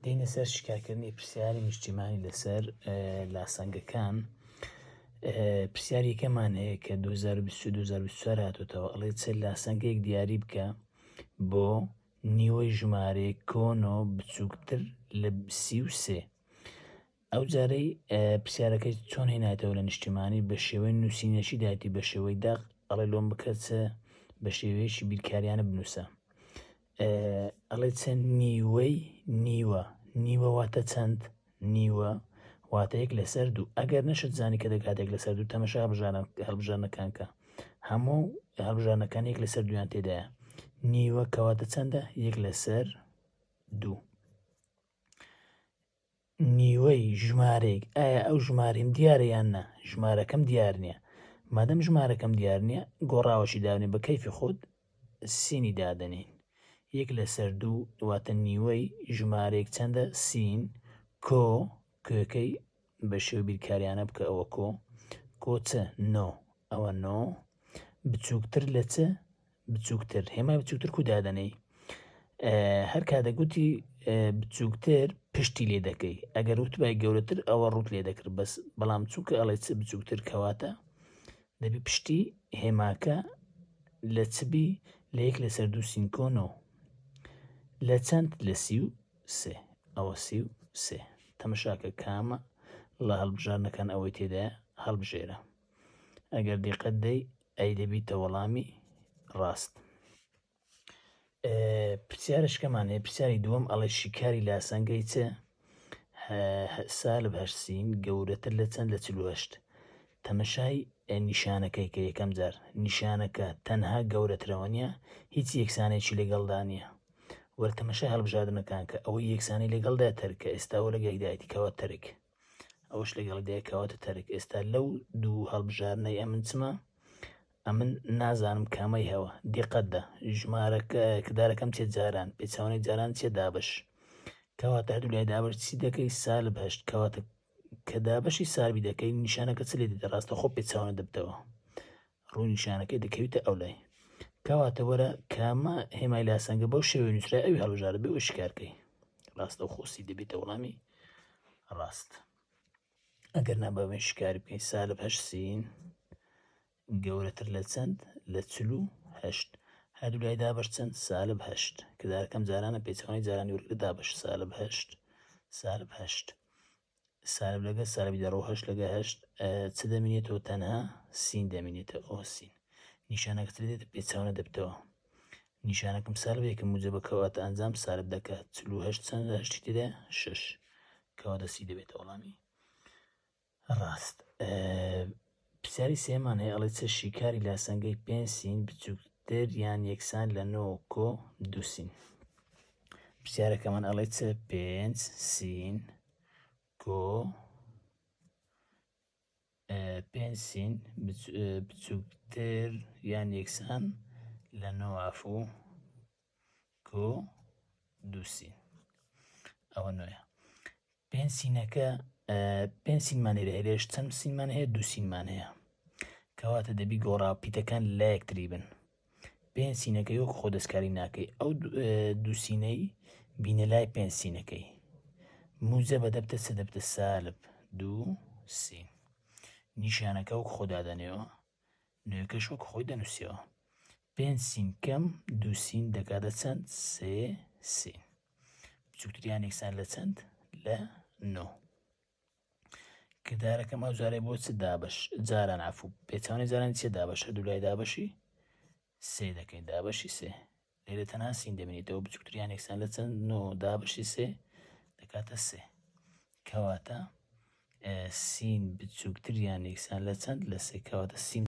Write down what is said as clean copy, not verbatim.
دێینە سەر شیکارکردنی پرسیاری نیشتیمانی لەسەر لاسەنگەکان. پرسیاری یەکەمان هەیە کە 2022 2024 هاتوتەوە، ئەڵێ چ لاسەنگێک دیاری بکە بۆ نیوەی ژمارەیەک کۆنۆ بچووکتر لە 33. ئەو جارەی پرسیارەکەی چۆن هێنایتەوە لە نیشتیمانی بە شێوەی نووسینەشی دایتی بە شێوەی دەق، ئەڵێ لۆم بکە چ بە شێوەیەکی بیرکاریانە بنووسە. ئەڵێ چەند نیوەی نیوە، نیوە واتە چەند؟ نیوە واتە یەک لەسەر دوو. ئەگەر نەشت زانی کە دەکات یەک لەسەر دوو، تەمەشا هەڵبژاردنەکان کە هەموو هەڵبژاردنەکان یەک لەسەر دوویان تێدایە. نیوە کەواتە چەندە؟ یەک لەسەر دوو. نیوەی ژمارەیەک، ئایا ئەو ژمارەیم دیارە یان نا؟ ژمارەکەم دیار نییە. مادەم ژمارەکەم دیار نییە، گۆڕاوەشی دابنێ بە کەیفی خۆت سینی دادەنێین. یەک لەسەر دوو واتە نیوەی ژمارەیەک چەندە؟ سین کۆ کۆکەی بە شێوەی بیرکاریانە بکە ئەوە کۆ کۆ چ؟ نۆ. ئەوە نۆ بچووکتر لە چ؟ بچووکتر. هێمای بچووکتر کو دادەنێی؟ هەر کاتێک گوتی بچووکتر پشتی لێ دەکەی، ئەگەر وتبای گەورەتر ئەوە ڕوت لێ دەکرد بەس، بەڵام چونکە ئەڵێ چ بچووکتر کەواتە دەبی پشتی هێماکە لە چ بی؟ لە یەک لەسەر دوو سینکۆ نۆ لە چەند؟ لە 33. ئەوە 33. تەمەشاکە کامە لە هەڵبژاردنەکان ئەوەی تێدایە هەڵبژێرە. ئەگەر دیقەت دەی ئەی دەبیتە وەڵامی ڕاست. پرسیارشکەمان هەیە، پرسیاری دووەم ئەڵێ شیکاری لاسەنگەی چ سالب هەشت سین گەورەتر لە چەند؟ لە 48. تەمەشای نیشانەکەی کە یەکەم جار نیشانەکە تەنها گەورەترەوە نییە، هیچ یەکسانێکی لەگەڵدا نییە. وەرە تەمەشای هەڵبژاردنەکان کە ئەوەی یەکسانی لەگەڵدا تەرکە، ئێستا وەرە یەکدایەتی کەوە تەرک، ئەوەش لەگەڵ دایکەوەتە تەرک. ئێستا لەو دوو هەڵبژاردنەی ئەمن چمە؟ ئەمن نازانم کامەی هەوە. دیقەت دە ژمارەکە کردارەکەم چێ جاران پێچەوانەی جاران چێ دابش، کەواتە هەردوو لای دابش چی دەکەی؟ سالب هەشت. کەواتە کە دابەشی سالبی دەکەی نیشانەکە چ لێ دێتە؟ ڕاستە خۆ پێچەوانە دەبتەوە، ڕووی نیشانەکەی دەکەویتە ئەو لای. کەواتە وەرە کامە هێمای لاسەنگە بەو شێوەی نووسرای ئەوی هەڵبژارە بێ ئەو شکارکەی ڕاستە و خۆسی دەبێتە وەڵامی ڕاست. ئەگەر نا بەمەی شکاری بکەین سالب هەشت سین گەورەتر لە چەند؟ لە 48. هەردوو لای دابەش چەند؟ سالب هەشت. کردارەکەم جارانە پێچەوانەی جارانی وەرگرە دابەش سالب هەشت سالب هەشت سالب لەگە سالبی دەڕۆ هەشت لەگە هەشت چ دەمینێتەوە؟ تەنها سین دەمینێتەوە. ئەوە سین نیشانەکە دێتە پێچەوانە دەبتەوە. نیشانەکەم سالب یەکە موجەبە کەواتە ئەنجام سالب دەکات. 48 چەند لە هەشتی تێدا؟ شەش. کەواتە سی دەبێتە وەڵامی ڕاست. پرسیاری سێمان هەیە ئەڵێ چ شیکاری لاسەنگەی پێنج سین بچووکتر یان یەکسان لە نۆ کۆ دوو سین. پرسیارەکەمان ئەڵێ چ پێنج سین کۆ پێنج سین بچووکتر یان یەکسان لە نۆ عەفو کۆ دوو سین. ئەوە نۆیە. پێنج سینەکە پێنج سینمان هەیە، لێرەش چەند سینمان هەیە؟ دوو سینمان هەیە. کەواتە دەبی گۆڕا پیتەکان لە یەکتری بن. پێنج سینەکەی وەک خۆ دەستکاری ناکەی، ئەو دوو سینەی بینە لای پێنج سینەکەی موجە بە دەبتە چ؟ دەبتە سالب دوو سین. نیشانەکە وەک خۆ دادەنێەوە، نوێکەش وەک خۆی دەنووسیەوە. پێنج سین کەم دوو سین دەکاتە چەند؟ سێ سین. بچووکتریان یەکسان لە چەند؟ لە نۆ. کردارەکەم ئەو جارەی بۆ چ دابەش جاران عەفو پێچەوانەی جاران چێ دابەش هەردوو لای دابەشی سێ دەکەین دابەشی سێ. لێرە تەنها سین دەبینیتەوە بچووکتریان یەکسان لە چەند؟ نۆ دابەشی سێ دەکاتە سێ. کەواتە سین بچووکتریان یەکسان لە چەند؟ لە سێ. کەواتە سین.